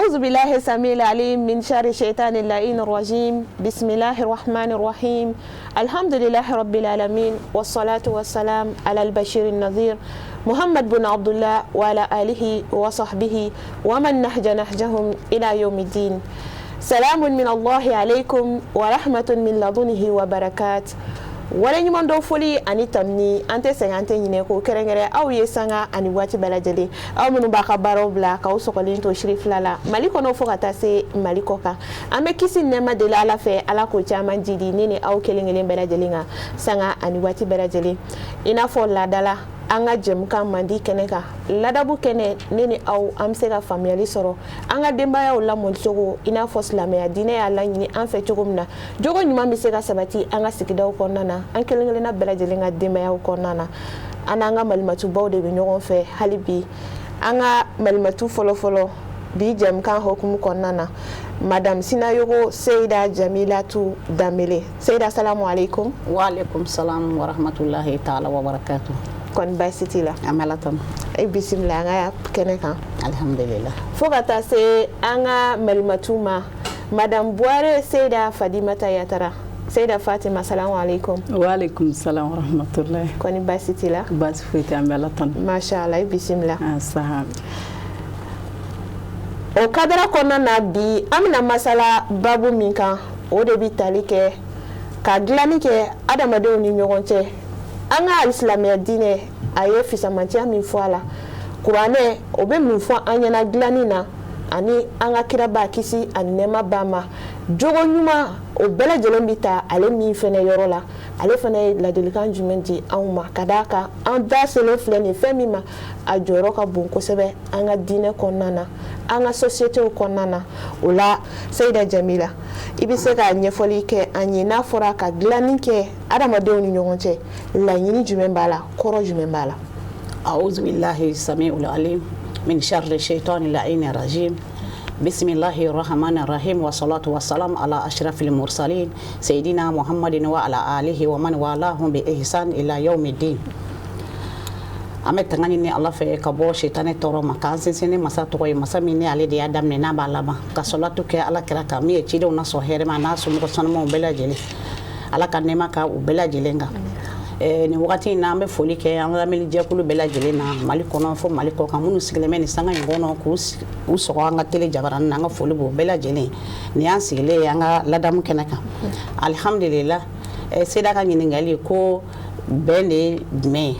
أعوذ بالله السميع العليم من شر الشيطان اللعين الرجيم. بسم الله الرحمن الرحيم. الحمد لله رب العالمين، والصلاة والسلام على البشير النذير محمد بن عبد الله وعلى آله وصحبه ومن نهج نهجهم إلى يوم الدين. سلام من الله عليكم ورحمة من لدنه وبركات. Waleɲuman dɔn foli ani tanuni, an tɛ sɛgɛn, an tɛ ɲinɛ ko kɛrɛnkɛrɛn aw ye sanga ani waati bɛɛ lajɛlen, aw minnu b'a ka baaraw bila k'aw sɔgɔlen to siri fila la Mali kɔnɔ fo ka taa se Mali kɔ kan. An bɛ kisi nɛɛma deli Ala fɛ, Ala k'o caman jidi ne ni aw kelen kelen bɛɛ lajɛlen kan sanga ani waati bɛɛ lajɛlen. I n'a fɔ laadala, an ka jɛmukan mandi kɛnɛ kan, ladabu kɛnɛ, ne ni aw an bɛ se ka faamuyali sɔrɔ an ka denbayaw lamɔcogo, i n'a fɔ silamɛya diinɛ y'a laɲini an fɛ cogo min na, jogo ɲuman bɛ se ka sabati an ka sigidaw kɔnɔna na, an kelen kelenna bɛɛ lajɛlen ka denbayaw kɔnɔna na. An n'an ka malimatubaw de bɛ ɲɔgɔn fɛ hali bi. An ka malimatu fɔlɔfɔlɔ bi jɛmukan hukumu kɔnɔna na, Madame Sinayogo Seyida Jamilatu Danbele. Seyida, salamu aleykum. Wa aleykum salam wa rahmatulahi taala wa barakatu. Kɔni baasi t'i la? An bɛ Ala tanu. E bisimila an ka kɛnɛ kan. Alhamdulillah. Fo ka taa se an ka malimatu ma, Madame Buware Seyida Fadimata Yatara. Seyida Fatima, salamu aleykum. Waaleykum salam wa rahmatullahi. Kɔni baasi t'i la? Baasi foyi tɛ, an bɛ Ala tanu. Masha Allah, i bisimila. Sahabi. O kadara kɔnɔna na, bi an bɛna masala babu min kan, o de bɛ tali kɛ ka dilanni kɛ adamadenw ni ɲɔgɔn cɛ. An ka alisilamɛya diinɛ, a ye fisamantiya min fɔ a la, kuranɛ o bɛ mun fɔ an ɲɛna dilanni na, ani an ka kiraba, kisi ani nɛɛma b'a ma, jogo ɲuman o bɛɛ lajɛlen bɛ ta ale min fɛnɛ yɔrɔ la, ale fana ye ladilikan jumɛn di anw ma? Ka d'a kan an da selen filɛ nin fɛn min ma, a jɔyɔrɔ ka bon kosɛbɛ an ka diinɛ kɔnɔna na, an ka sociétéw kɔnɔna na. O la, Seyida Jamila, i bɛ se ka ɲɛfɔli kɛ an ye, n'a fɔra ka dilanni kɛ adamadenw ni ɲɔgɔn cɛ, laɲini jumɛn b'a la, kɔrɔ jumɛn b'a la? أعوذ بالله السميع العليم من شر الشيطان اللعين الرجيم. بسم الله الرحمن الرحيم، والصلاة والسلام على أشرف المرسلين سيدنا محمد وعلى آله ومن والاهم بإحسان إلى يوم الدين. An bɛ tanga ɲini Ala fɛ ka bɔ sitanɛ tɔɔrɔ ma, k'an sinsin ni masa tɔgɔ ye, masa min ni ale de y'a daminɛ n'a b'a laban, ka sɔlatu kɛ Ala kira kan min ye cidenw na sɔn hɛrɛ ma, n'a somɔgɔ sanumaw bɛɛ lajɛlen, Ala ka nɛɛma ka u bɛɛ lajɛlen kan. Nin wagati in na, an bɛ foli kɛ an lamɛnni bɛɛ lajɛlen na, Mali kɔnɔ fo Mali kɔ kan, minnu sigilen bɛ nin sanga in kɔnɔ k'u u sɔgɔ an ka télé jabaranin na. An ka foli b'u bɛɛ lajɛlen. Nin y'an sigilen ye an ka ladamu kɛnɛ kan, alihamudulila. Seyida ka ɲininkali ko bɛn de ye jumɛn ye?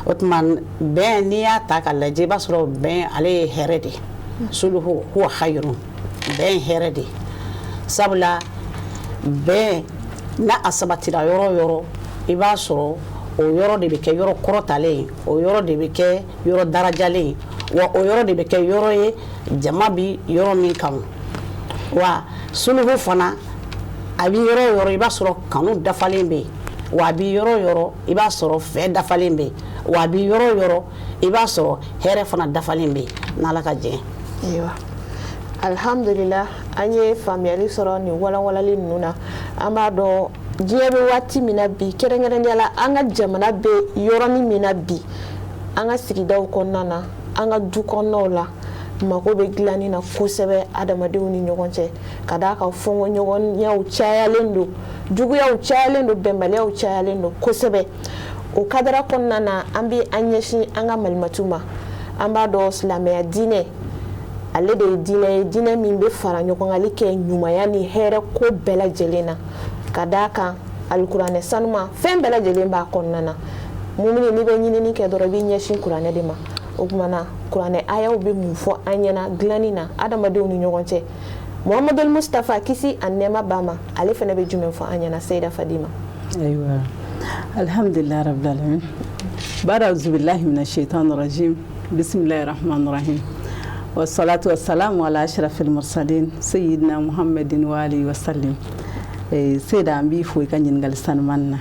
O tuma, bɛn, n'i y'a ta ka lajɛ, i b'a sɔrɔ bɛn ale ye hɛrɛ de ye. Suluhu huwa hayrun, bɛn ye hɛrɛ de ye, sabula bɛn n'a a sabatira yɔrɔ o yɔrɔ, i b'a sɔrɔ o yɔrɔ de bɛ kɛ yɔrɔ kɔrɔtalen ye, o yɔrɔ de bɛ kɛ yɔrɔ darajalen ye, wa o yɔrɔ de bɛ kɛ yɔrɔ ye jama bi yɔrɔ min kanu. Wa suluhu fana, a bɛ yɔrɔ o yɔrɔ, i b'a sɔrɔ kanu dafalen bɛ yen, wa a bɛ yɔrɔ o yɔrɔ, i b'a sɔrɔ fɛ dafalen bɛ yen, wa a bɛ yɔrɔ o yɔrɔ, i b'a sɔrɔ hɛrɛ fana dafalen bɛ yen, n'Ala ka jɛn. Ayiwa, alhamdulillah, an ye faamuyali sɔrɔ nin walanwalali ninnu na. An b'a dɔn diɲɛ bɛ waati min na bi, kɛrɛnkɛrɛnnenya la an ka jamana bɛ yɔrɔnin min na bi, an ka sigidaw kɔnɔna na, an ka du kɔnɔnaw la, mako bɛ dilanni na kosɛbɛ adamadenw ni ɲɔgɔn cɛ, ka d'a kan fɔnkɔɲɔgɔnyaw cayalen don, juguyaw cayalen don, bɛnbaliyaw cayalen don kosɛbɛ. O kadara kɔnɔna na, an bɛ an ɲɛsin an ka malimatu ma. An b'a dɔn silamɛya diinɛ, ale de ye diinɛ ye, diinɛ min bɛ fara ɲɔgɔngali kɛ ɲumanya ni hɛrɛ ko bɛɛ lajɛlen na, ka d'a kan alikuranɛ sanuma, fɛn bɛɛ lajɛlen b'a kɔnɔna na. Mumini, n'i bɛ ɲinini kɛ dɔrɔn, i b'i ɲɛsin kuranɛ de ma. O tuma na, kuranɛ ayaw bɛ mun fɔ an ɲɛna dilanni na adamadenw ni ɲɔgɔn cɛ? Muhamadul Mustafa, kisi ani nɛɛma b'a ma, ale fana bɛ jumɛn fɔ an ɲɛna, Seyida Fadima? Ayiwa, alhamdulilah rabbil alamin. Baada auzubillahi minash shaitanir rajim, bismillahir rahmanir rahim, wassalatu wassalamu ala ashrafil mursalin sayyidina Muhammadin wa alihi wa sallim. Seyida, an b'i fo i ka ɲininkali sanuman na.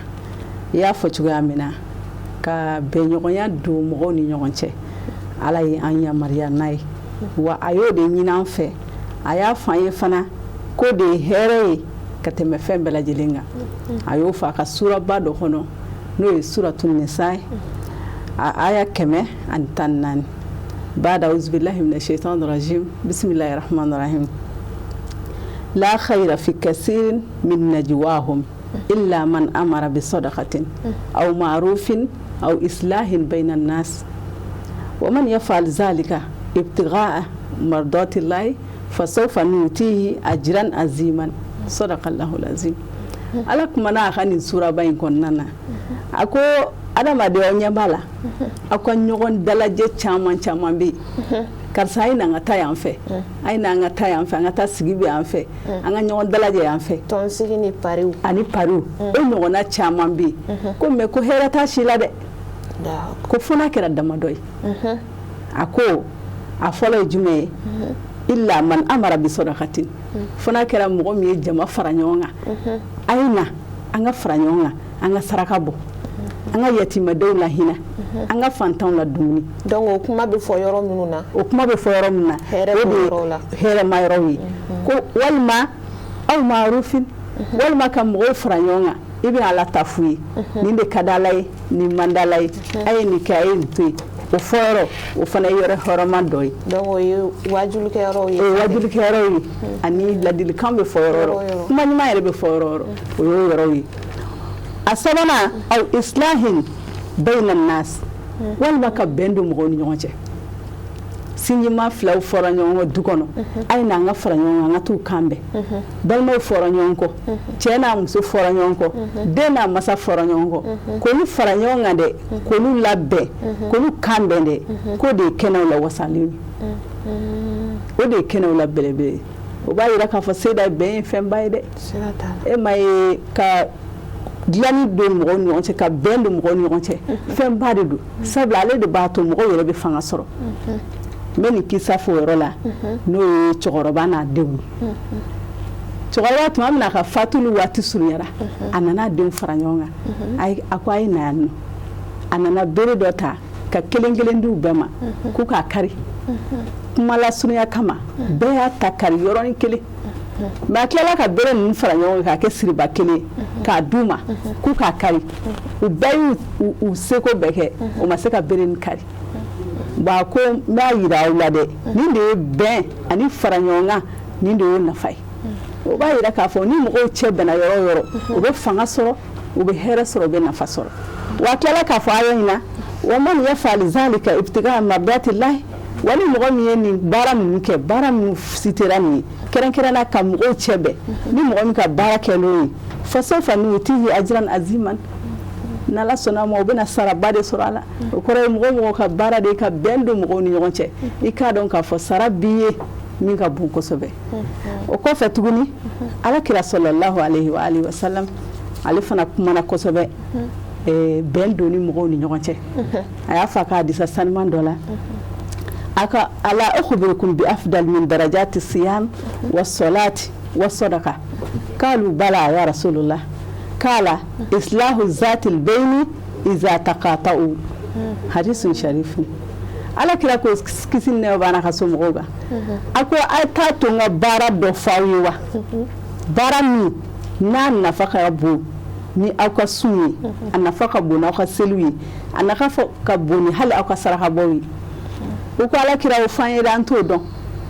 I y'a fɔ cogoya min na, ka bɛnɲɔgɔnya don mɔgɔw ni ɲɔgɔn cɛ, Ala ye an yamaruya n'a ye, wa a y'o de ɲini an fɛ. A y'a fɔ an ye fana k'o de ye hɛrɛ ye ka tɛmɛ fɛn bɛɛ lajɛlen kan. A y'o fɔ a ka suraba dɔ kɔnɔ, n'o ye suratu Nisa ye, a aya 114. Bada auzubillahi minash shaitanir rajim bismillahir rahmanir rahim la khayra fi kasirin min najwahum illa man amara bi sadaqatin aw ma'rufin aw islahin bainan nas wa man yaf'al zalika ibtigha'a mardatillahi fasawfa nutihi ajran aziman. Sadaqallahu alazim. Ala kumana a ka nin suraba in kɔnɔna na, a ko adamaden, aw ɲɛ b'a la, aw ka ɲɔgɔn dalajɛ caman caman bɛ yen. Karisa, a ye na an ka taa yan fɛ, a ye na an ka taa yan fɛ, an ka taa sigi bɛ yan fɛ, an ka ɲɔgɔn dalajɛ yan fɛ. Tɔnsigi ni pariw. Ani pariw, o ɲɔgɔnna caman bɛ yen. Ko mais ko hɛrɛ t'a si la dɛ, ko fo n'a kɛra damadɔ ye. A ko a fɔlɔ ye jumɛn ye? Illa man amara bi sadaqatin, fo n'a kɛra mɔgɔ min ye jama fara ɲɔgɔn kan, a ye na an ka fara ɲɔgɔn kan, an ka saraka bɔ, an ka yatimadenw la hinɛ, an ka fantanw la dumuni. Donc o kuma bɛ fɔ yɔrɔ minnu na. O kuma bɛ fɔ yɔrɔ min na. Hɛrɛ o de b'o yɔrɔw la. Hɛrɛma yɔrɔw ye. Ko walima aw maarufin, walima ka mɔgɔw fara ɲɔgɔn kan, i bɛna Ala ta f'u ye, nin de ka di Ala ye, nin man di Ala ye, a ye nin kɛ, a ye nin to yen. O fɔyɔrɔ, o fana ye yɔrɔ hɔrɔnman dɔ ye. Donc o ye wajulikɛyɔrɔw ye. O ye wajulikɛyɔrɔw ye, ani ladilikan bɛ fɔ yɔrɔ o yɔrɔ, kuma ɲuman yɛrɛ bɛ fɔ yɔrɔ o yɔrɔ, o y'o yɔrɔw ye. A sabanan, aw islahin bayna nas, walima ka bɛn don mɔgɔw ni ɲɔgɔn cɛ. Sinjima filaw fɔra ɲɔgɔn kɔ du kɔnɔ, a ye na an ka fara ɲɔgɔn kan, an ka t'u kan bɛn. Balimaw fɔra ɲɔgɔn kɔ, cɛ n'a muso fɔra ɲɔgɔn kɔ, den n'a masa fɔra ɲɔgɔn kɔ, k'olu fara ɲɔgɔn kan dɛ, k'olu labɛn, k'olu kan bɛn dɛ, k'o de ye kɛnɛw la wasalen ye, o de ye kɛnɛw la belebele ye. O b'a yira k'a fɔ seyida, bɛn ye fɛnba ye dɛ. E ma ye, ka dilanni don mɔgɔw ni ɲɔgɔn cɛ, ka bɛn don mɔgɔw ni ɲɔgɔn cɛ, fɛnba de don, sabula ale de b'a to mɔgɔw yɛrɛ bɛ fanga sɔrɔ. N bɛ nin kisa fɔ o yɔrɔ la, n'o ye cɛkɔrɔba n'a denw. Cɛkɔrɔba, tuma min na a ka fatuli waati surunyara, a nana a denw fara ɲɔgɔn kan, a ko a ye na yan nɔ. A nana bere dɔ ta ka kelen kelen di u bɛɛ ma k'u k'a kari. Kuma lasurunya kama, bɛɛ y'a ta kari yɔrɔnin kelen. Mais a tilala ka bere ninnu fara ɲɔgɔn kan k'a kɛ siriba kelen k'a d'u ma k'u k'a kari. U bɛɛ y'u u seko bɛɛ kɛ, u ma se ka bere nin kari. Bon, a ko n b'a yira aw la dɛ, nin de ye bɛn ani fara ɲɔgɔn kan, nin de y'o nafa ye. O b'a yira k'a fɔ ni mɔgɔw cɛ bɛnna yɔrɔ o yɔrɔ, u bɛ fanga sɔrɔ, u bɛ hɛrɛ sɔrɔ, u bɛ nafa sɔrɔ. Wa a tilala k'a fɔ aya in na: wa man yafal zalika ibtigaa mardatillahi, wali mɔgɔ min ye nin baara ninnu kɛ, baara minnu citera nin ye, kɛrɛnkɛrɛnna ka mɔgɔw cɛ bɛn, ni mɔgɔ min ka baara kɛ n'o ye, fasawfa nutihi ajran aziman, n'Ala sɔnna a ma, o bɛna saraba de sɔrɔ a la. O kɔrɔ ye, mɔgɔ mɔgɔ ka baara de ka bɛn don mɔgɔw ni ɲɔgɔn cɛ, i k'a dɔn k'a fɔ sara b'i ye min ka bon kosɛbɛ. O kɔfɛ tuguni, Ala kira sallallahu alaihi wa alihi wa sallam, ale fana kumana kosɛbɛ bɛn donni mɔgɔw ni ɲɔgɔn cɛ. A y'a fɔ a ka hadisa sanuman dɔ la, a ka: ala ukhbirukum bi afdal min darajati siyam wa salati wa sadaqa? Qalu bala ya rasulullah. Qala islahu zatil bayni iza taqata'u. Hadisun sharifun. Ala kira ko, kisi ni nɛɛma b'a n'a ka somɔgɔw kan, a ko a t'a to n ka baara dɔ f'aw ye wa, baara min n'a nafa ka bon ni aw ka sun ye, a nafa ka bon n'aw ka seliw ye, a nafa ka bon ni hali aw ka sarakabɔw ye? U ko: Ala kira, o f'an ye dɛ, an t'o dɔn.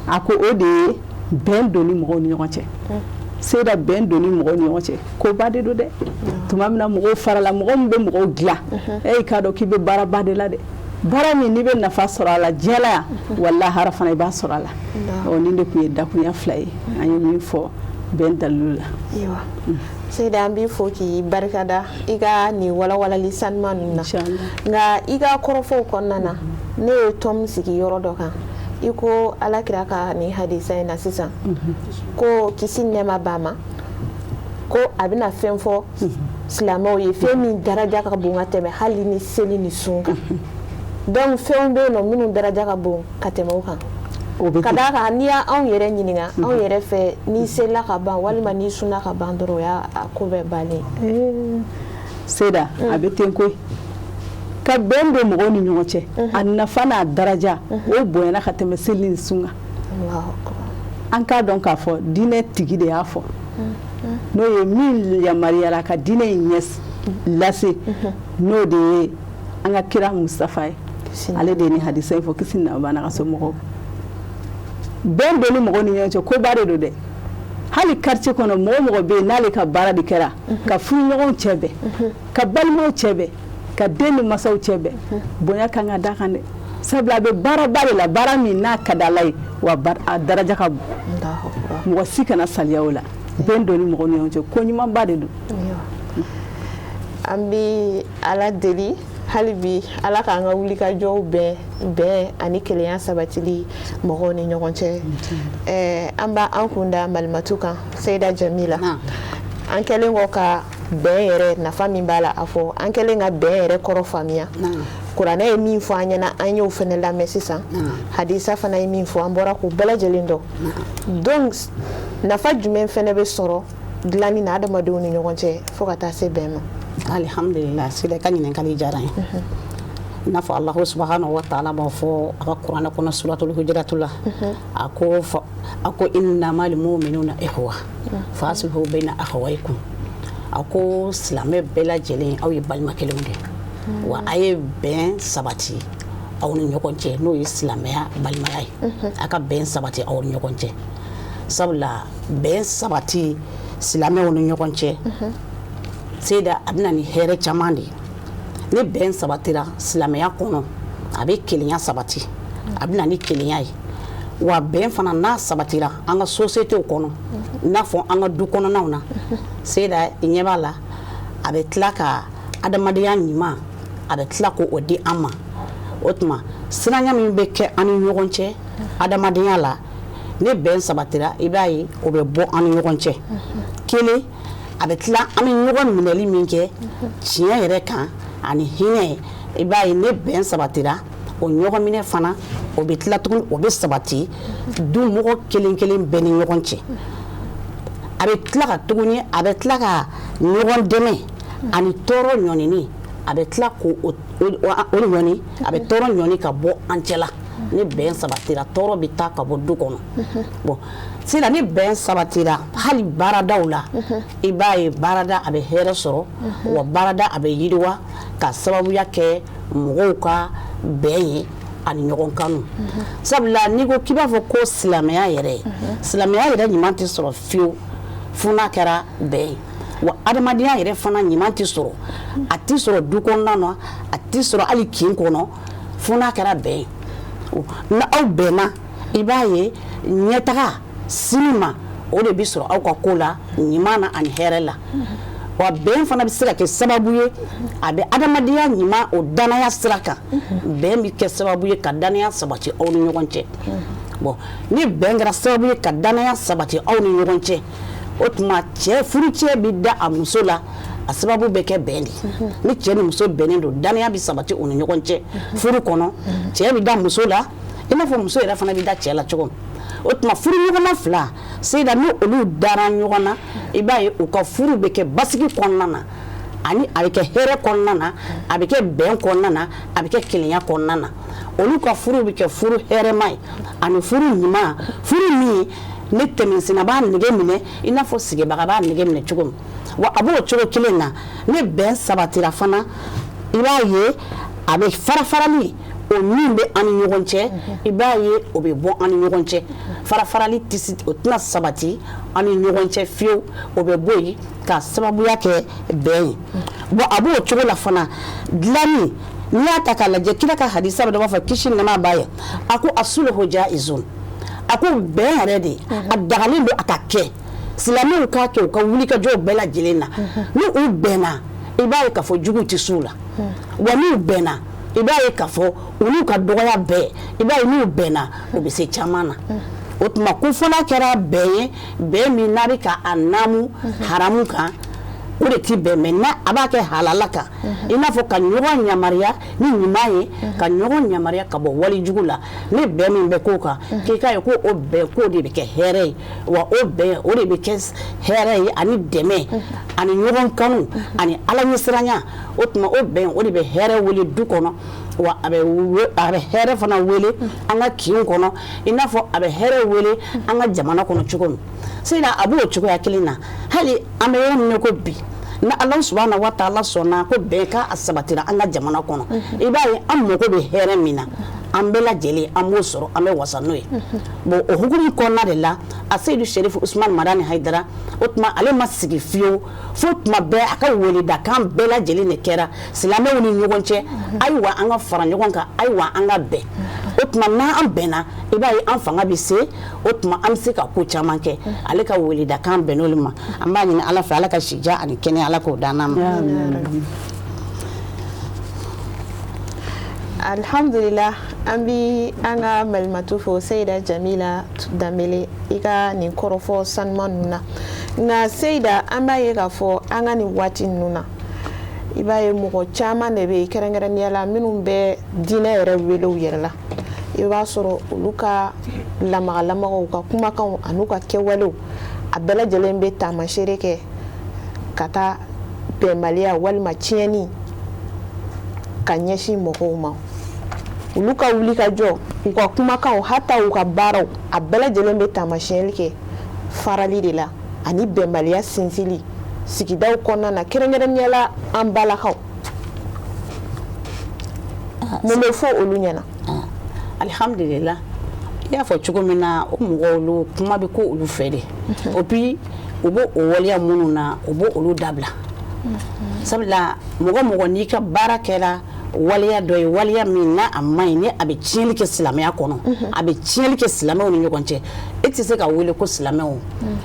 A ko o de ye bɛn donni mɔgɔw ni ɲɔgɔn cɛ. Seyida, bɛn donni mɔgɔw ni ɲɔgɔn cɛ, koba de don dɛ. Tuma min na mɔgɔw farala, mɔgɔ min bɛ mɔgɔw dilan, e y'i k'a dɔn k'i bɛ baaraba de la dɛ, baara min n'i bɛ nafa sɔrɔ a la diɲɛ la yan, wa lahara fana i b'a sɔrɔ a la. Ɔ, nin de tun ye dakunya fila ye an ye min fɔ bɛn dalilu la. Ayiwa Seyida, an b'i fo k'i barikada i ka nin walawalali sanuman ninnu na. Nka i ka kɔrɔfɔw kɔnɔna na, ne ye tɔn sigi yɔrɔ dɔ kan, i ko Ala kira ka nin hadisa in na sisan, ko kisi nɛɛma b'a ma, ko a bɛna fɛn fɔ silamɛw ye, fɛn min daraja ka bon ka tɛmɛ hali ni seli ni sun kan. Donc fɛnw bɛ yen nɔ minnu daraja ka bon ka tɛmɛ o kan. Ka d'a kan, n'i y'anw yɛrɛ ɲininka, anw yɛrɛ fɛ, n'i selila ka ban walima n'i sunna ka ban dɔrɔn, o y'a ko bɛɛ bannen. Seyida, a bɛ ten koyi. Ka bɛn don mɔgɔw ni ɲɔgɔn cɛ, a nafa n'a daraja, o bonyana ka tɛmɛ seli ni sun kan. An k'a dɔn k'a fɔ diinɛ tigi de y'a fɔ, n'o ye min yamaruyara ka diinɛ in ɲɛ lase, n'o de ye an ka kira Mustafa ye. Ale de ye nin hadisa in fɔ, kisi ni nɛɛma b'a n'a ka somɔgɔw. Bɛn donni mɔgɔw ni ɲɔgɔn cɛ, koba de don dɛ. Hali quartier kɔnɔ, mɔgɔ mɔgɔ bɛ yen n'ale ka baara de kɛra ka furuɲɔgɔnw cɛ bɛn, ka balimaw cɛ bɛn, ka den ni masaw cɛ bɛn, bonya kan ka d'a kan dɛ, sabula a bɛ baaraba de la, baara min n'a ka di Ala ye, wa a daraja ka bon. Mɔgɔ si kana saliya o la. Bɛn donni mɔgɔw ni ɲɔgɔn cɛ, ko ɲumanba de don. An bɛ Ala deli hali bi, Ala k'an ka wulikajɔw bɛn bɛn ani kelenya sabatili mɔgɔw ni ɲɔgɔn cɛ. An b'an kun da malimatu kan, Seyida Jamila. An kɛlen kɔ ka bɛn yɛrɛ nafa min b'a la a fɔ, an kɛlen ka bɛn yɛrɛ kɔrɔ faamuya, kuranɛ ye min fɔ an ɲɛna, an y'o fana lamɛn sisan, hadisa fana ye min fɔ, an bɔra k'u bɛɛ lajɛlen dɔn. Donc nafa jumɛn fana bɛ sɔrɔ dilanni na adamadenw ni ɲɔgɔn cɛ fo ka taa se bɛn ma? Alhamdulillah, Sila, ka ɲininkali diyara n ye. I n'a fɔ Alahu subahanahu wa taala b'a fɔ a ka kuranɛ kɔnɔ, suratul hujuratu la, a ko innamal mu'minuna ikhwa fa aslihu bayna akhawaykum. A ko silamɛ bɛɛ lajɛlen, aw ye balima kelenw de, wa a ye bɛn sabati aw ni ɲɔgɔn cɛ, n'o ye silamɛya balimaya ye. A ka bɛn sabati aw ni ɲɔgɔn cɛ, sabula bɛn sabati silamɛw ni ɲɔgɔn cɛ, Seyida, a bɛ na ni hɛrɛ caman de ye. Ni bɛn sabatira silamɛya kɔnɔ, a bɛ kelenya sabati, a bɛ na ni kelenya ye. Wa bɛn fana n'a sabatira an ka sociétéw kɔnɔ, i n'a fɔ an ka du kɔnɔnaw na, Seyida, i ɲɛ b'a la, a bɛ tila ka adamadenya ɲuman, a bɛ tila k'o di an ma. O tuma siranya min bɛ kɛ an ni ɲɔgɔn cɛ adamadenya la, ni bɛn sabatira, i b'a ye o bɛ bɔ an ni ɲɔgɔn cɛ. Kelen, a bɛ tila an bɛ ɲɔgɔn minɛli min kɛ tiɲɛ yɛrɛ kan ani hinɛ, i b'a ye ni bɛn sabatira, o ɲɔgɔn minɛ fana, o bɛ tila tuguni, o bɛ sabati du mɔgɔ kelen kelen bɛɛ ni ɲɔgɔn cɛ. A bɛ tila ka tuguni, a bɛ tila ka ɲɔgɔn dɛmɛ ani tɔɔrɔ ɲɔnini, a bɛ tila k'o ɲɔni, a bɛ tɔɔrɔ ɲɔni ka bɔ an cɛla. Ni bɛn sabatira, tɔɔrɔ bɛ taa ka bɔ du kɔnɔ. Bon, sisan ni bɛn sabatira hali baaradaw la, i b'a ye baarada a bɛ hɛrɛ sɔrɔ, wa baarada a bɛ yiriwa ka sababuya kɛ mɔgɔw ka bɛn ye ani ɲɔgɔn kanu. Sabula n'i ko k'i b'a fɔ ko silamɛya yɛrɛ, silamɛya yɛrɛ ɲuman tɛ sɔrɔ fiyewu fo n'a kɛra bɛn ye. Wa adamadenya yɛrɛ fana ɲuman tɛ sɔrɔ, a tɛ sɔrɔ du kɔnɔna na, a tɛ sɔrɔ hali kin kɔnɔ, fo n'a kɛra bɛn ye. Ni aw bɛnna, i b'a ye ɲɛtaga sini ma, o de bɛ sɔrɔ aw ka ko la ɲuman na ani hɛrɛ la. Wa bɛn fana bɛ se ka kɛ sababu ye, a bɛ adamadenya ɲuman, o danaya sira kan, bɛn bɛ kɛ sababu ye ka danaya sabati aw ni ɲɔgɔn cɛ. Bon, ni bɛn kɛra sababu ye ka danaya sabati aw ni ɲɔgɔn cɛ, o tuma cɛ, furucɛ bɛ da a muso la, a sababu bɛ kɛ bɛn de. Ni cɛ ni muso bɛnnen don, danaya bɛ sabati u ni ɲɔgɔn cɛ furu kɔnɔ. Cɛ bɛ da muso la i n'a fɔ muso yɛrɛ fana bɛ da cɛ la cogo min. O tuma furuɲɔgɔnma fila, Seyida, ni olu dara ɲɔgɔn na, i b'a ye u ka furu bɛ kɛ basigi kɔnɔna na, ani a bɛ kɛ hɛrɛ kɔnɔna na, a bɛ kɛ bɛn kɔnɔna na, a bɛ kɛ kelenya kɔnɔna na. Olu ka furu bɛ kɛ furu hɛrɛma ye ani furu ɲuman, furu min ni tɛmɛsenna b'a nege minɛ i n'a fɔ sigibaga b'a nege minɛ cogo min. Wa a b'o cogo kelen na, ni bɛn sabatira fana, i b'a ye a bɛ farafarali o min bɛ an ni ɲɔgɔn cɛ, i b'a ye o bɛ bɔ an ni ɲɔgɔn cɛ. Farafarali tɛ, o tɛna sabati an ni ɲɔgɔn cɛ fiyewu, o bɛ bɔ yen ka sababuya kɛ bɛn ye. Bon, a b'o cogo la fana, dilanni, n'i y'a ta k'a lajɛ, kira ka hadisa bɛ dɔ b'a fɔ, kisi ni nɛɛma b'a ye, a ko asuluhu jaizun. A ko bɛn yɛrɛ de, a dagalen don a ka kɛ, silamɛw k'a kɛ u ka wulikajɔw bɛɛ lajɛlen na. Ni u bɛnna, i b'a ye k'a fɔ jugu tɛ s'u la. Wa n'u bɛnna, i b'a ye k'a fɔ u n'u ka dɔgɔya bɛɛ, i b'a ye n'u bɛnna, u bɛ se caman na. O tuma ko fo n'a kɛra bɛn ye, bɛn min n'a bɛ ka a naamu haramu kan, o de tɛ bɛn. Mais n'a a b'a kɛ halala kan, i n'a fɔ ka ɲɔgɔn yamaruya ni ɲuman ye, ka ɲɔgɔn yamaruya ka bɔ walijugu la, ni bɛn min bɛ k'o kan, k'i k'a ye ko o bɛn k'o de bɛ kɛ hɛrɛ ye. Wa o bɛn, o de bɛ kɛ hɛrɛ ye ani dɛmɛ ani ɲɔgɔn kanu ani Ala ɲɛsiranya. O tuma o bɛn, o de bɛ hɛrɛ wele du kɔnɔ, wa a bɛ hɛrɛ fana wele an ka kin kɔnɔ, i n'a fɔ a bɛ hɛrɛ wele an ka jamana kɔnɔ cogo min. Seyida, a b'o cogoya kelen na hali an bɛ yɔrɔ min ko bi. Ni Ala subahana wa taala sɔnna ko bɛn ka a sabatira an ka jamana kɔnɔ, i b'a ye an mago bɛ hɛrɛ min na, an bɛɛ lajɛlen an b'o sɔrɔ, an bɛ wasa n'o ye. Bon, o hukumu kɔnɔna de la, a Seyidu Serifu Usumani Madani Hayidara, o tuma ale ma sigi fiyewu, fo tuma bɛɛ a ka weledakan bɛɛ lajɛlen de kɛra silamɛw ni ɲɔgɔn cɛ: ayiwa, an ka fara ɲɔgɔn kan, ayiwa, an ka bɛn. O tuma n'an bɛnna, i b'a ye an fanga bɛ se, o tuma an bɛ se ka ko caman kɛ. Ale ka weledakan bɛn n'olu ma. An b'a ɲini Ala fɛ, Ala ka sija ani kɛnɛya, Ala k'o d'an ma. Alhamdulillah, an bi an ka malimatu fo, Seyida Jamila Danbele, i ka nin kɔrɔfɔ sanuman ninnu na. Nka Seyida, an b'a ye k'a fɔ an ka nin waati ninnu na, i b'a ye mɔgɔ caman de bɛ yen, kɛrɛnkɛrɛnnenya la minnu bɛ diinɛ yɛrɛ wele u yɛrɛ la, i b'a sɔrɔ olu ka lamagalamagaw, ka kumakanw an'u ka kɛwalew, a bɛɛ lajɛlen bɛ taamasere kɛ ka taa bɛnbaliya walima tiɲɛni ka ɲɛsin mɔgɔw ma. Olu ka wuli ka jɔ, u ka kumakanw, hata u ka baaraw, a bɛɛ lajɛlen bɛ taamasiyɛli kɛ farali de la ani bɛnbaliya sinsili sigidaw kɔnɔna na, kɛrɛnkɛrɛnnenya la an balakaw. Mun bɛ fɔ olu ɲɛna? Alihamudulila, i y'a fɔ cogo min na, o mɔgɔw, olu kuma bɛ ko olu fɛ de. Et puis u b'o o waleya minnu na, u b'o olu dabila, sabula mɔgɔ mɔgɔ n'i ka baara kɛra waleya dɔ ye, waleya min n'a a man ɲi, ni a bɛ tiɲɛli kɛ silamɛya kɔnɔ, a bɛ tiɲɛli kɛ silamɛw ni ɲɔgɔn cɛ, e tɛ se ka wele ko silamɛw.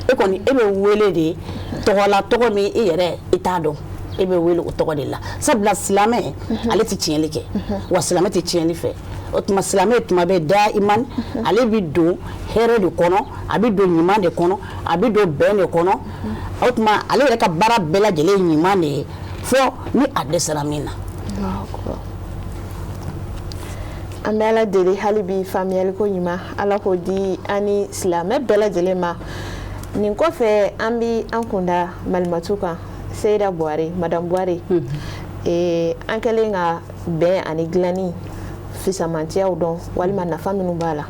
E kɔni, e bɛ wele de tɔgɔ la, tɔgɔ min e yɛrɛ i t'a dɔn, e bɛ wele o tɔgɔ de la, sabula silamɛ ale tɛ tiɲɛli kɛ, wa silamɛ tɛ tiɲɛli fɛ. O tuma silamɛ tuma bɛ da iman, ale bɛ don hɛrɛ de kɔnɔ, a bɛ don ɲuman de kɔnɔ, a bɛ don bɛn de kɔnɔ. O tuma ale yɛrɛ ka baara bɛɛ lajɛlen ye ɲuman de ye, fo ni a dɛsɛra min na. An bɛ Ala deli hali bi, faamuyaliko ɲuman, Ala k'o di an ni silamɛ bɛɛ lajɛlen ma. Nin kɔfɛ, an bɛ an kunda malimatu kan, Seyida Buware, madame Buware. An kɛlen ka bɛn ani dilanni fisamantiyaw dɔn walima nafa minnu b'a la,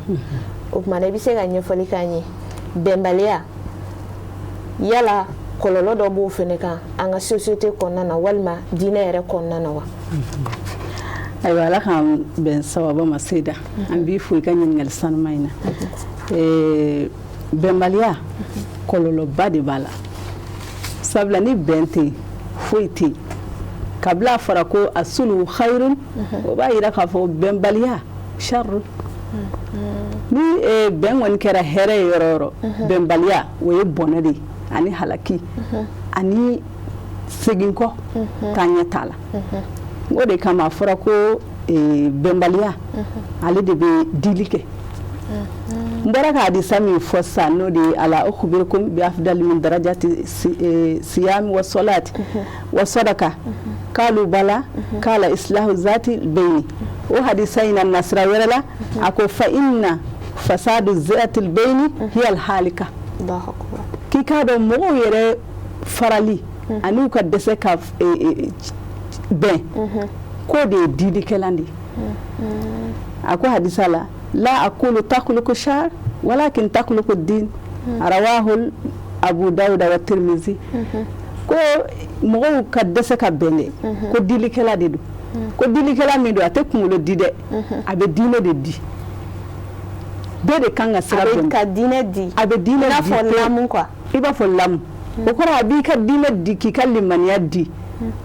o tuma na i bɛ se ka ɲɛfɔli k'an ye, bɛnbaliya yala kɔlɔlɔ dɔ b'o fana kan an ka société kɔnɔna na walima diinɛ yɛrɛ kɔnɔna na wa? Ayiwa, Ala k'an bɛn sababa ma. Seyida, an b'i fo i ka ɲininkali sanuma in na. Bɛnbaliya, kɔlɔlɔba de b'a la, sabula ni bɛn tɛ yen, foyi tɛ yen. Kabila a fɔra ko asulu khayrun, o b'a yira k'a fɔ bɛnbaliya sharru. Ni bɛn kɔni kɛra hɛrɛ ye yɔrɔ yɔrɔ, bɛnbaliya o ye bɔnɛ de ye ani halaki ani segin kɔ, taa ɲɛ t'a la. O de kama a fɔra ko bɛnbaliya ale de bɛ dili kɛ. N bɔra ka hadisa min fɔ sisan, n'o de ye ala ukhbirukum bi afdali min darajati siyami wa salati wa sadaka kalu bala kala islahu zati bayni. O hadisa in na, nasira wɛrɛ la, a ko fa inna fasadu zati bayni hiya al halika. K'i k'a dɔn mɔgɔw yɛrɛ farali ani u ka dɛsɛ ka bɛn, k'o de ye dilikɛlan de ye. A ko hadisa la: la aqulu takhluqu shar walakin takhluqu din. Rawahu Abu Dawuda wa Tirmizi. Ko mɔgɔw ka dɛsɛ ka bɛn dɛ, ko dilikɛla de don. Ko dilikɛla min don, a tɛ kunkolo di dɛ, a bɛ diinɛ de di. Bɛɛ de kan ka sira dɔn ka diinɛ di. A bɛ diinɛ di i n'a fɔ lamu quoi. I b'a fɔ lamu, o kɔrɔ a b'i ka diinɛ di, k'i ka limaniya di.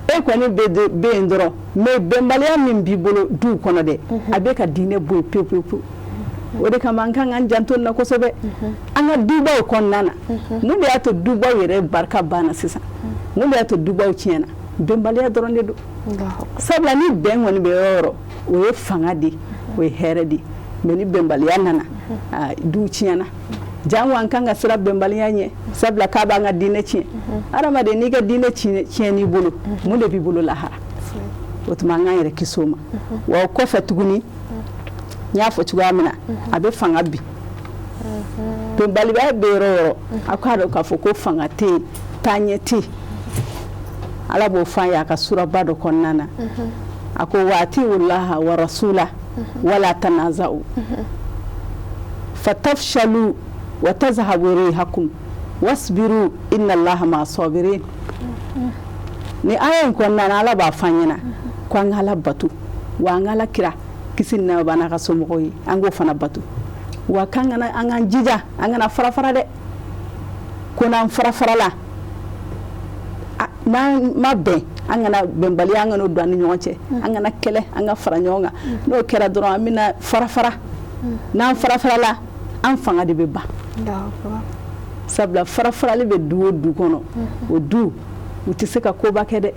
E kɔni bɛ yen dɔrɔn, mais bɛnbaliya min b'i bolo duw kɔnɔ dɛ, a bɛ ka diinɛ bɔ yen pewu pewu pewu. O de kama an kan k'an janto nin na kosɛbɛ an ka dubaw kɔnɔna na. Mun de y'a to dubaw yɛrɛ barika banna sisan? Mun de y'a to dubaw tiɲɛna? Bɛnbaliya dɔrɔn de don, sabula ni bɛn kɔni bɛ yɔrɔ o yɔrɔ, o ye fanga de ye, o ye hɛrɛ de ye. Mais ni bɛnbaliya nana, duw tiɲɛna. Jango an kan ka siran bɛnbaliya ɲɛ, sabula k'a b'an ka diinɛ tiɲɛ. Hadamaden, n'i ka diinɛ tiɲɛn'i bolo, mun de b'i bolo lahara? O tuma an k'an yɛrɛ kisi o ma. Wa o kɔfɛ tuguni, n y'a fɔ cogoya min na, a bɛ fanga bin. Bɛnbaliya bɛ yɔrɔ o yɔrɔ, a k'a dɔn k'a fɔ ko fanga tɛ yen, taaɲɛ tɛ yen. Ala b'o fɔ an ye a ka suraba dɔ kɔnɔna na. A ko wa atiulaha wa rasula wala tanaza'u fatafshalu wa tazhabu rihakum wasbiru inna allaha ma sabirin. Ni aya in kɔnɔna na, Ala b'a fɔ an ɲɛna ko an ka Ala bato, wa an ka Ala kira, kisi ni nɛɛma b'a n'a ka somɔgɔw ye, an k'o fana bato, wa k'an kana, an k'an jija an kana fara fara dɛ. Ko n'an fara farala, n'an ma bɛn, an kana bɛnbaliya, an kana don an ni ɲɔgɔn cɛ, an kana kɛlɛ, an ka fara ɲɔgɔn kan. N'o kɛra dɔrɔn, an bɛna fara fara. N'an fara farala, an fanga de bɛ ban, sabula fara farali bɛ du o du kɔnɔ, o du u tɛ se ka koba kɛ dɛ.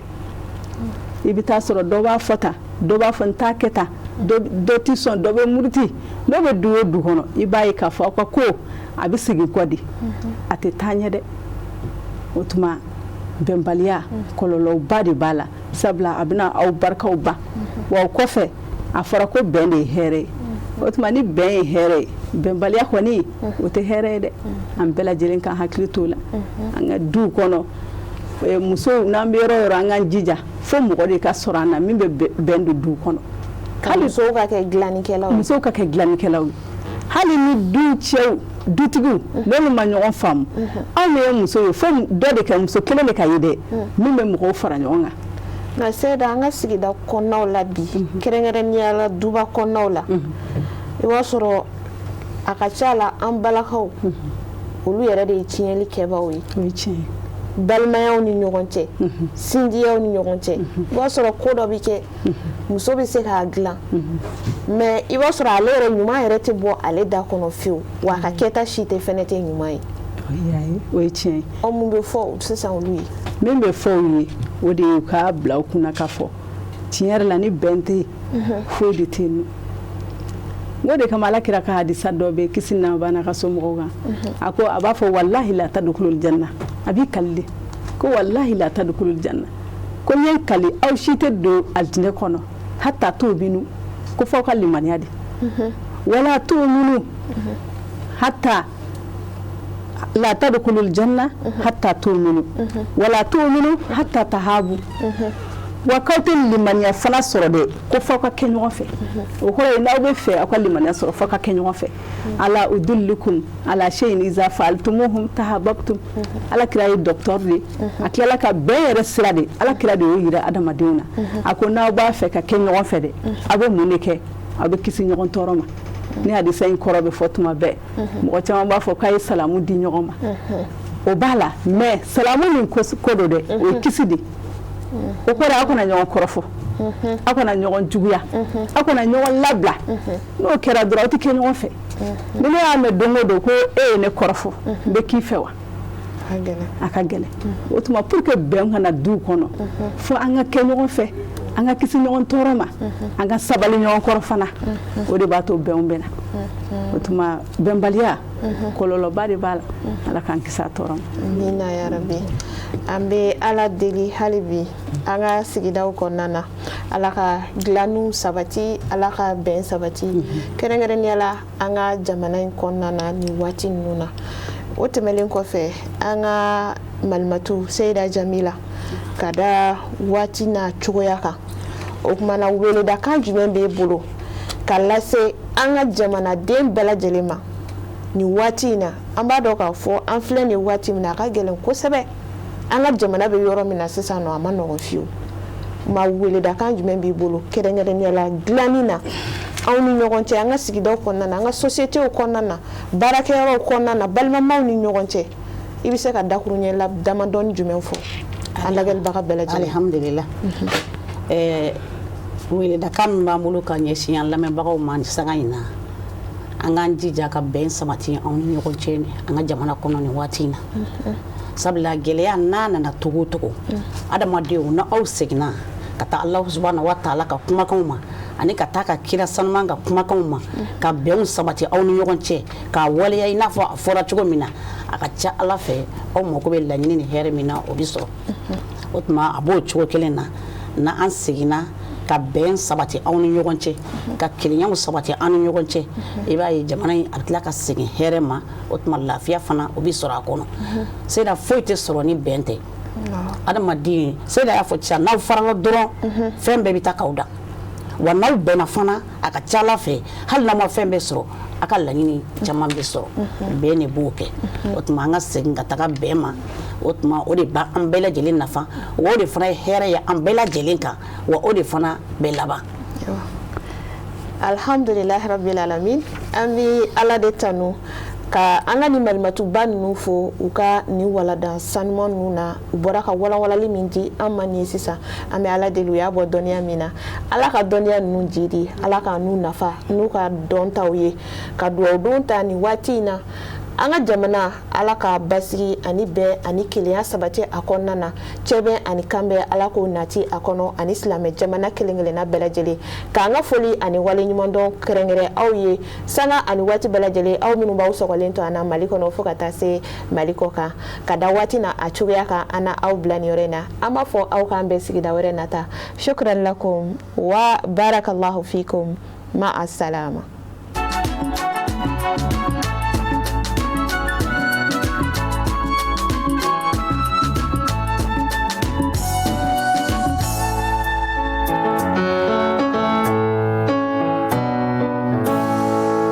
I bɛ taa sɔrɔ dɔ b'a fɔ tan, dɔ b'a fɔ n t'a kɛ tan, dɔ tɛ sɔn, dɔ bɛ muruti. N'o bɛ du o du kɔnɔ, i b'a ye k'a fɔ aw ka ko a bɛ segin kɔ de, a tɛ taa ɲɛ dɛ. O tuma bɛnbaliya kɔlɔlɔba de b'a la, sabula a bɛna aw barikaw ban. Wa o kɔfɛ, a fɔra ko bɛn de ye hɛrɛ ye. O tuma ni bɛn ye hɛrɛ ye, bɛnbaliya kɔni o tɛ hɛrɛ ye dɛ. An bɛɛ lajɛlen ka hakili t'o la an ka duw kɔnɔ. Musow, n'an bɛ yɔrɔ o yɔrɔ, an k'an jija fo mɔgɔ de ka sɔrɔ an na min bɛ bɛn don duw kɔnɔ. Hali musow ka kɛ dilannikɛlaw ye. Musow ka kɛ dilannikɛlaw ye. Hali ni du cɛw, dutigiw, n'olu ma ɲɔgɔn faamu, anw de ye muso ye, fo dɔ de kɛ, muso kelen de ka ye dɛ, min bɛ mɔgɔw fara ɲɔgɔn kan. Nka Seyida, an ka sigida kɔnɔnaw la bi, kɛrɛnkɛrɛnnenya la duba kɔnɔnaw la, i b'a sɔrɔ a ka ca la, an balakaw, olu yɛrɛ de ye tiɲɛli kɛbaaw ye. O ye tiɲɛ ye. Balimayaw ni ɲɔgɔn cɛ, sinjiyaw ni ɲɔgɔn cɛ, i b'a sɔrɔ ko dɔ bɛ kɛ, muso bɛ se k'a dilan, mais i b'a sɔrɔ ale yɛrɛ, ɲuman yɛrɛ tɛ bɔ ale da kɔnɔ fiyewu, wa a ka kɛta si tɛ fɛnɛ tɛ ɲuman ye. O ye tiɲɛ ye. Ɔ, mun bɛ fɔ sisan olu ye? Min bɛ fɔ u ye, o de ye u k'a bila u kunna k'a fɔ tiɲɛ yɛrɛ la, ni bɛn tɛ yen, foyi de tɛ yen nɔ. N de kama, Ala kira ka hadisa dɔ bɛ, kisi n'a b'a n'a ka somɔgɔw kan, a ko, a b'a fɔ: "Walahi la tadkhulul janna." A b'i kali de ko: "Walahi la tadkhulul janna." Ko n ye n kali, aw si tɛ don alijinɛ kɔnɔ, hatta tu'minu, ko f'aw ka limaniya de, wala tu'minu hatta la tadkhulul janna hatta tu'minu wala tu'minu hatta tahabu. Wa k'aw tɛ limaniya fana sɔrɔ dɛ, ko f'aw ka kɛ ɲɔgɔn fɛ. O kɔrɔ ye, n'aw bɛ fɛ aw ka limaniya sɔrɔ, f'aw ka kɛ ɲɔgɔn fɛ. Ala udullukum ala shay'in iza fa'altumuhum tahabbtum. Ala kira ye docteur de, a tilala ka bɛn yɛrɛ sira de, Ala kira de y'o yira adamadenw na. A ko n'aw b'a fɛ ka kɛ ɲɔgɔn fɛ dɛ, aw bɛ mun de kɛ? Aw bɛ kisi ɲɔgɔn tɔɔrɔ ma. Ni hadisa in kɔrɔ bɛ fɔ tuma bɛɛ, mɔgɔ caman b'a fɔ k'a ye salamu di ɲɔgɔn ma, o b'a la, mais salamu min ko don dɛ, o ye kisi de. O kɔrɔ, aw kana ɲɔgɔn kɔrɔfɔ, aw kana ɲɔgɔn juguya, aw kana ɲɔgɔn labila. N'o kɛra dɔrɔn, aw tɛ kɛ ɲɔgɔn fɛ. Ni ne y'a mɛn don o don ko e ye ne kɔrɔfɔ, n bɛ k'i fɛ wa? A ka gɛlɛn. O tuma pour que bɛn kana duw kɔnɔ, fo an ka kɛ ɲɔgɔn fɛ, an ka kisi ɲɔgɔn tɔɔrɔ ma, an ka sabali ɲɔgɔn kɔrɔ fana. O de b'a to bɛnw bɛ na. O tuma bɛnbaliya, kɔlɔlɔba de b'a la. Ala k'an kisi a tɔɔrɔ ma. Amina ya rabi. An bɛ Ala deli hali bi, an ka sigidaw kɔnɔna na, Ala ka dilanniw sabati, Ala ka bɛn sabati, kɛrɛnkɛrɛnnenya la an ka jamana in kɔnɔna na nin waati ninnu na. O tɛmɛlen kɔfɛ, an ka malimatu Seyida Jamila, ka da waati n'a cogoya kan, o tuma na weledakan jumɛn b'e bolo ka lase an ka jamanaden bɛɛ lajɛlen ma nin waati in na? An b'a dɔn k'a fɔ an filɛ nin waati min na, a ka gɛlɛn kosɛbɛ. An ka jamana bɛ yɔrɔ min na sisan nɔ, a ma nɔgɔn fiyewu. Ma weledakan jumɛn b'i bolo, kɛrɛnkɛrɛnnenya la dilanni na anw ni ɲɔgɔn cɛ, an ka sigidaw kɔnɔna na, an ka sociétéw kɔnɔna na, baarakɛyɔrɔw kɔnɔna na, balimamaw ni ɲɔgɔn cɛ? I bɛ se ka dakuruɲɛ la damadɔni jumɛn fɔ an lajɛlibaga bɛɛ lajɛlen? Alihamudulila. Weledakan min b'an bolo ka ɲɛsin an lamɛnbagaw ma nin sanga in na, an k'an jija ka bɛn sabati anw ni ɲɔgɔn cɛ an ka jamana kɔnɔ nin waati in na, sabula gɛlɛya n'a nana togo o togo, adamadenw, na aw seginna ka taa Alahu subahana wa taala ka kumakanw ma ani ka taa ka kira sanuman ka kumakanw ma, ka bɛnw sabati aw ni ɲɔgɔn cɛ, k'a waleya i n'a fɔ a fɔra cogo min na, a ka ca Ala fɛ, aw mako bɛ laɲini ni hɛrɛ min na, o bɛ sɔrɔ. O tuma a b'o cogo kelen na, na an seginna ka bɛn sabati aw ni ɲɔgɔn cɛ, ka kelenyaw sabati an ni ɲɔgɔn cɛ, i b'a ye jamana in a bɛ tila ka segin hɛrɛ ma. O tuma lafiya fana, o bɛ sɔrɔ a kɔnɔ. Seyida, foyi tɛ sɔrɔ ni bɛn tɛ. Adamaden, Seyida y'a fɔ sisan, n'aw farala dɔrɔn, fɛn bɛɛ bɛ taa k'aw da. Wa n'aw bɛnna fana, a ka ca Ala fɛ, hali n'aw ma fɛn bɛɛ sɔrɔ, a ka laɲini caman bɛ sɔrɔ. Bɛn de b'o kɛ. O tuma an ka segin ka taga bɛn ma. O tuma o de b'an bɛɛ lajɛlen nafa, wa o de fana ye hɛrɛ ye an bɛɛ lajɛlen kan, wa o de fana bɛ laban. Alhamdulilahi rabbil alamin. An bɛ Ala de tanu ka an ka nin malimatuba ninnu fo u ka nin waladan sanuman ninnu na. U bɔra ka walawalali min di an ma nin ye sisan, an bɛ Ala deli, u y'a bɔ dɔnniya min na, Ala ka dɔnniya ninnu jidi, Ala ka n'u nafa n'u ka dɔntaw ye. Ka dugawu don ta nin waati in na, an ka jamana, Ala ka basigi ani bɛn ani kelenya sabati a kɔnɔna na, cɛbɛn ani kanbɛn, Ala k'o nati a kɔnɔ ani silamɛ jamana kelen kelenna bɛɛ lajɛlen. K'an ka foli ani waleɲumandɔn kɛrɛnkɛrɛn aw ye sanga ani waati bɛɛ lajɛlen, aw minnu b'aw sɔgɔlen to an na Mali kɔnɔ fo ka taa se Mali kɔ kan. Ka da waati na a cogoya kan, an na aw bila nin yɔrɔ in na. An b'a fɔ aw k'an bɛn sigida wɛrɛ nata. Shukran lakum wa barakallahu fikum, ma'a salama.